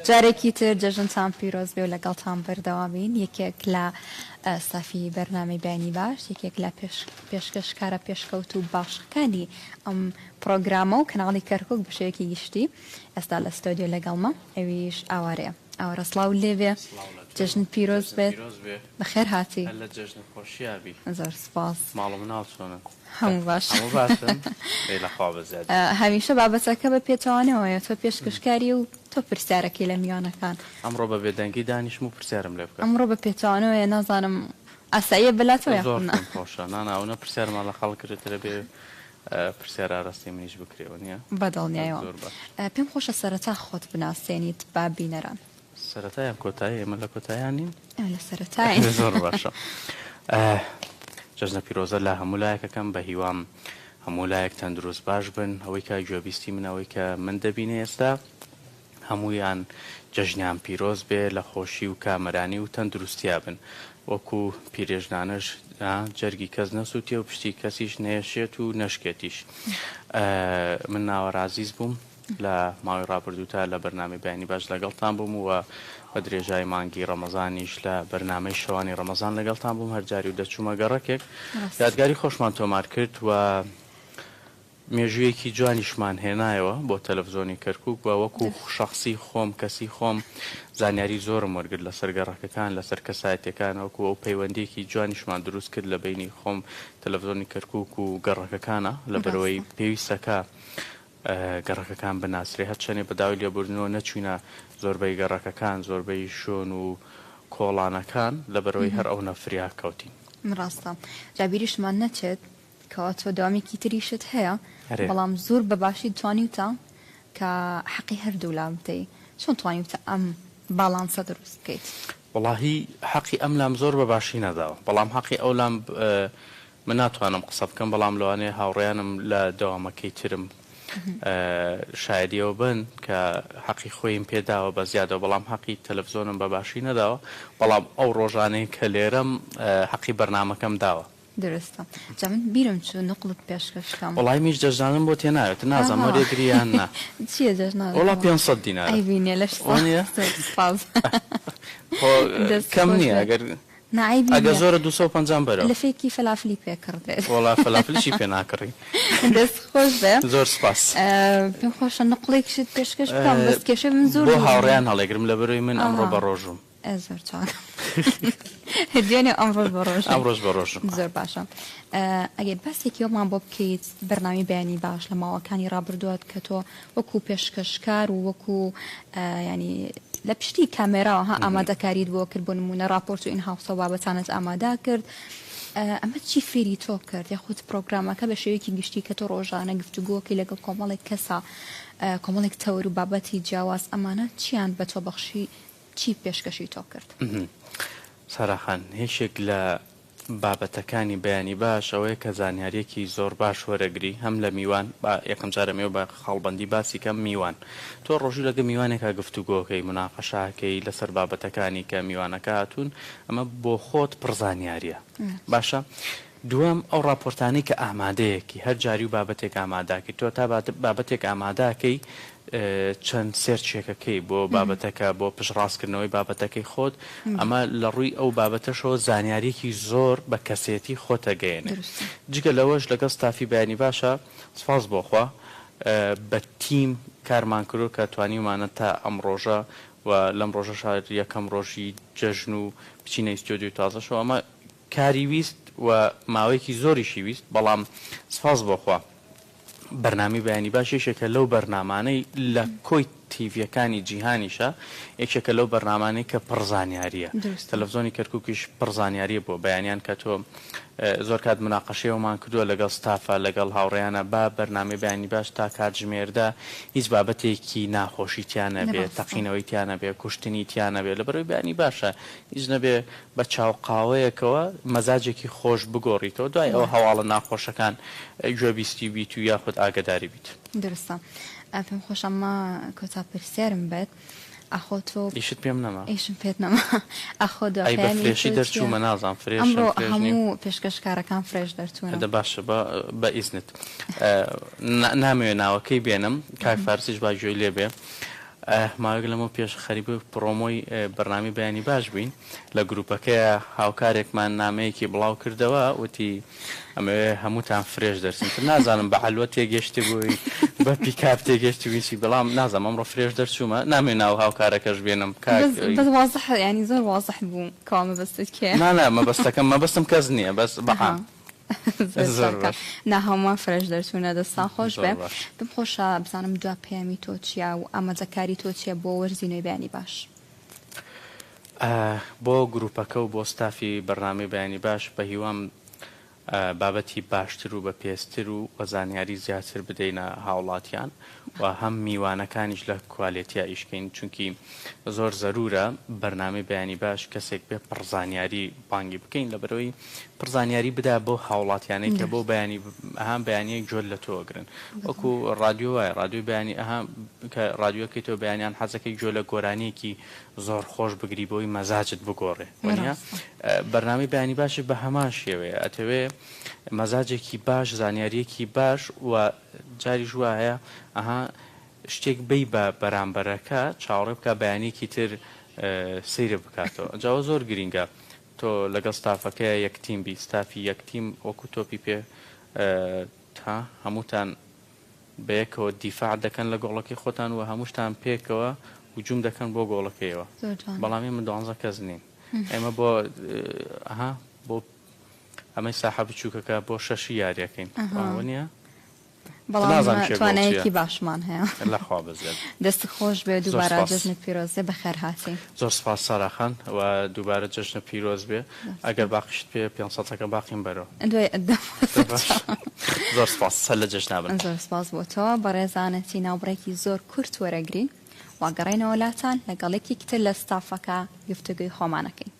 جارێکی تر جەژنتان پیرۆز بێ و لەگەڵتان بەردەوامین یەکێک لە ستافی بەرنامەی بەیانی باش یەکێک لە پێشکەشکارە پێشکەوتوو باشەکانی ئەم پڕۆگرامە و کەناڵی کەرکوک بە شێوەیەکی گشتی ئێستا لە ستۆدیۆ لەگەڵمە ئەویش ئاوارەیە ئاوارە سڵاو لێبێ سڵاو لە تۆ جەژنت پیرۆز جەژنت بێت پیرۆز بێ بەخێر هاتی هەر لە جەژنت خۆشیا بی. زۆر سوپاس. ماڵ و مناڵ چۆنن؟ هەموو باشن. هەموو باشن؟ دەی لە خوا بەزیاد بی. هەمیشە بابەتەکە بە پێچەوانەوەیە تۆ پێشکەشکاری و تۆ پرسیارەکەی لە میوانەکان. ئەمڕۆ بە بێدەنگی دانیشم و پرسیارم لێ بکە. ئەمڕۆ بە پێچەوانەوەیە نازانم ئاساییە بەلاتەوە زۆر یاخود نا. پێم خۆشە. نا نا ئەونە پرسیارمان لە خەڵک کرد ئیتر ئەبێ پرسیار ئاراستەی منیش بکرێ وەنیە؟ بە دڵنیایەوە. زۆر باش. پێم خۆشە سەرەتا خۆت بناسێنیت بە بینەران. سەرەتا یان کۆتایی؟ ئێمە لە کۆتاییا نین؟ ئێمە لە سەرەتاین. زۆر باشە. جەژنە پیرۆزە لە هەموو لایەکەکەم بە هیوام هەموو لایەک تەندروست باش بن ئەوەی کە گوێبیستی منە ئەوەی کە من دەبینێ ئێستا هەموویان جەژنیان پیرۆز بێ لە خۆشی و کامەرانی و تەندروستیا بن وەکو پیرێژنانەش جەرگی کەس نەسوتێ و پشتی کەسیش نەیەشێت و نەشکێتیش من ناوەر عەزیز بووم لە ماوەی ڕابردووتا لە بەرنامەی بەیانی باش لەگەڵتان بووم و بە درێژای مانگی ڕەمەزانیش لە بەرنامەی شەوانی ڕەمەزان لەگەڵتان بووم هەر جاری و دەچوومە گەڕەکێک یادگاری خۆشمان تۆمار کرد و مێژوویەکی جوانیشمان هێنایەوە بۆ تەلەفزۆنی کەرکوک و وەکو شەخسی خۆم کەسی خۆم زانیاری زۆرم وەرگرت لەسەر گەڕەکەکان لەسەر کەسایەتیەکان وەکو ئەو پەیوەندیەکی جوانیشمان دروست کرد لە بەینی خۆم تەلەفزۆنی کەرکوک و گەڕەکەکانە لەبەرئەوەی پێویستەکە گەڕەکەکان بناسرێ هەرچەنێ بە داوای لێبوردنەوە نەچوینە زۆربەی گەڕەکەکان زۆربەی شوێن و کۆڵانەکان لەبەرئەوەی هەر ئەونە فریا کەوتین. ڕاستە جا بیریشمان نەچێت کەوا تۆ دەوامێکی تریشت هەیە ئەرێ. بەڵام زۆر بە باشی توانیوتە کە حەقی هەردوولا بدەی چۆن توانیوتە ئەم باڵانسە دروست بکەیت؟ وەڵاهی حەقی ئەم لام زۆر بە باشی نەداوە بەڵام حەقی ئەو لام من ناتوانم قسە بکەم بەڵام لەوانەیە هاوڕێیانم لە دەوامەکەی ترم شایەدی ئەوە بن کە حەقی خۆیم پێ داوە بە زیادەوە بەڵام حەقی تەلەفزۆنم بە باشی نەداوە بەڵام ئەو ڕۆژانەی کە لێرەم حەقی بەرنامەکەم داوە. دروستە جا من بیرم چوو نوقڵت پێشکەش کەم. وەڵای میش جەژنانم بۆ تێنایەت نازانم ئاها وەرێگری یان نا. چیە جەژنانت وەڵا بۆ؟ 500 دینارە. عەیبی نیە لەش وا ساغ نیە؟ زۆر سوپاس. خۆ دەست کەم خۆش نیە بێت. ئەگەر نا عەیبی ئەگەر نیە زۆرە 250 بەرەوە. لەفێکی فەلافلی پێ کڕدرێت. وەڵا فەلافلیشی پێ ناکڕی. دەست خۆش بێ. زۆر سوپاس. پێم خۆشە نوقڵێکیشت پێشکەش بکەم بەس کێشەی من زۆر بۆ زۆر نیە. هاوڕێیان هەڵێگرم لەبەرئەوەی من ئەمڕۆ ئاها. بەڕۆژووم. ئێ زۆر چاکە دوێنێ و ئەمڕۆش بە ڕۆژ ئەمڕۆش بە ڕۆژم زۆر باشە ئەگەر باسێکی ئەومان بۆ بکەیت بەرنامی بەیانی باش لە ماوەکانی ڕابردووە کە تۆ وەکو پێشکەشکار و وەکو ینی لە پشتی کامێراوە ها ئامادەکاریت بۆ کرد بۆ نمونە راپۆرت و ئین هاوسە بابەتانت ئامادە کرد ئەمە چی فێری تۆ کرد یاخود پرۆگرامەکە بە شێوەیەکی گشتی کە تۆ ڕۆژانە گفتوگۆکەی لەگەڵ کۆمەڵێک کەسە کۆمەڵێک تەور و بابەتی جیاواز ئەمانە چیان بە تۆ بەخشی چی پێشکەشی تۆ کرد؟ سارا خان، یەکێک لە بابەتەکانی بەیانی باش ئەوەیە کە زانیارییەکی زۆر باش وەرەگری هەم لە میوان، با یەکەم جار ئەمەوێ بە خاڵبەندی باسی کەم، میوان. تۆ ڕۆژی لەگە میوانێکا گفتوگۆکەی، موناقەشە ئەکەی لەسەر بابەتەکانی کە میوانەکە هاتوون، ئەمە بۆ خۆت پڕ زانیارییە. باشە؟ دووەم، ئەو ڕاپۆرتانەی کە ئامادەیەکی، هەر جاری و بابەتێک ئامادەکەی، تۆ تا بابەتێک ئامادەکەی چەند سێرچێکەکەی بۆ بابەتەکە، بۆ پشتڕاستکردنەوەی بابەتەکەی خۆت، ئەمە لە ڕووی ئەو بابەتەشەوە زانیارییەکی زۆر بە کەسێتی خۆت ئەگەیەنێ. جگە لەوەش لەگەڵ ستافی بەیانی باشە، سوپاس بۆ خوا بە تیم کارمان کردووە کە توانیومانە تا ئەم ڕۆژە و لەم ڕۆژەشا یەکەم ڕۆژی جەژن و بچینە ئیستۆدیۆی تازەشەوە، ئەمە کاری ویست و ماوەیەکی زۆریشی ویست، بەڵام سپاس بۆ خوا بەرنامەی بەیانی باش یەکێکە لەو بەرنامانەی لە کۆی تیڤیەکانی جیهانیشا یەکێکە لەو بەرنامانەی کە پڕ زانیاریە. تەلەفزۆنی کەرکوکیش پڕ زانیاریە بۆ بەیانیان کە تۆ زۆر کات مناقەشەی ئەومان کردووە لەگەڵ ستافا لەگەڵ هاوڕێیانا با بەرنامەی بەیانی باش تا کاتژمێر دە هیچ بابەتێکی ناخۆشی تیا نەبێ تەقینەوەی تیا نەبێ کوشتنی تیا نەبێ لەبەرئەوەی بەیانی باشە هیچ نەبێ بە چاو قاوەیەکەوە مەزاجێکی خۆش بگۆڕیتەوە دوای ئەوە هەواڵە ناخۆشەکان گوێبیستی بیت و یاخود ئاگەداری بیت. دروستە پێم خۆشە ئەمە کۆتا پرسیارم بێت ئاخۆ تۆ ئیشت پێم نەما؟ ئیشم پێت نەما ئاخۆ دوا ئەی بە پەیامی فرێشی تۆ چیە؟ دەرچوومە نازانم فرێشم ئەمڕۆ فرێش نیم. هەموو پێشکەشکارەکان فرێش دەرچوونە. دە باشە بە بە ئیزنت نامەوێ ناوەکەی بێنم کاک فارسیش با گوێی لێ بێ. ماوەیەک لەمەو پێش خەریبوو پڕۆمۆی بەرنامەی بەیانی باش بووین لە گروپەکەیا هاوکارێکمان نامەیەکی بڵاو کردەوە وتی ئەمەوێ هەمووتان fresh دەرچن تر نازانم بە عەلوە تێگەشتبووی بە پیکاب تێگەشتبووی چی بەڵام نازانم ئەمڕۆ fresh دەرچوومە نامەوێ ناو هاوکارەکەش بێنم کاک بەس بەس وازح یانی زۆر وازح بوو کەوا مەبەستت کێیە. نا نا مەبەستەکەم مەبەستم کەس نییە بەس بە ئەها عام. زۆر زۆر چاکە باش. نا هەموومان fresh دەرچوونە دەستان خۆش زۆر بێ باش. پێم خۆشە بزانم دوا پەیامی تۆ چیە و ئامادەکاری تۆ چیە بۆ وەرزی نوێی بەیانی باش. بۆ گروپەکە و بۆ ستافی بەرنامەی بەیانی باش بەهیوام بابەتی باشتر و بەپێزتر و وە زانیاری زیاتر بدەینە هاوڵاتیان و هەم میوانەکانیش لە کوالێتیا ئیش کەین چونکی زۆر زەرورە بەرنامەی بەیانی باش کەسێک بێ پڕ زانیاری بانگی بکەین لەبەرئەوەی پڕ زانیاری بدا بەو هاوڵاتیانەی کە بۆ بەیانی ئەها بەیانیەک گوێ لە تۆ ئەگرن وەکو ڕادیۆ وایە ڕادیۆی بەیانی ئەها کە ڕادیۆکەی تۆ بەیانیان حەزەکەی گوێ لە گۆرانیەکی زۆر خۆش بگری بۆی مەزاجت بگۆڕێ وەنیە بەرنامەی بەیانی باشی بە هەمان شێوەیە ئەتەوێ مەزاجێکی باش زانیاریەکی باش و جاریش وا هەیە ئەها شتێک بەی بە بەرامبەرەکە چاوەڕێ بکە بەیانێکی تر سەیرە بکاتەوە جاوە زۆر گرینگە تۆ لەگەڵ ستافەکەیا یەک تیم بی ستافی یەک تیم وەکو تۆپی پێ تا هەمووتان بەیەکەوە دیفاع دەکەن لە گۆڵەکەی خۆتان و هەمووشتان پێکەوە هجوم دەکەن بۆ گۆڵەکەیەوە بەڵام ئێمە دوانزە کەس نین ئێمە بۆ ئەها بۆ ئەمەی ساحە بچووکەکە بۆ شەشی یاریەکەین نییە؟ بەڵام نازانم کێ گۆڵ چییە. توانایەکی باشمان هەیە. لە خوا بەزیاد. دەستت خۆش بێ زۆر دووبارە سپاس. جەژنت پیرۆز بێ بەخێر هاتی. زۆر سپاس سارا خان و دووبارە جەژنت پیرۆز بێ ئەگەر باقیشت پێیە پێنسەتەکە باقیم بەرەوە. دوای ئەدەم باش زۆر سپاس سەر لە جەژنا بن. زۆر سپاس بۆ تۆ بەڕێزانەتی ناوبڕێکی زۆر کورت وەرەگرین و ئەگەڕێینەوە لاتان لەگەڵ یەکێکی تر لە ستافەکە گفتوگۆی خۆمان ئەکەین.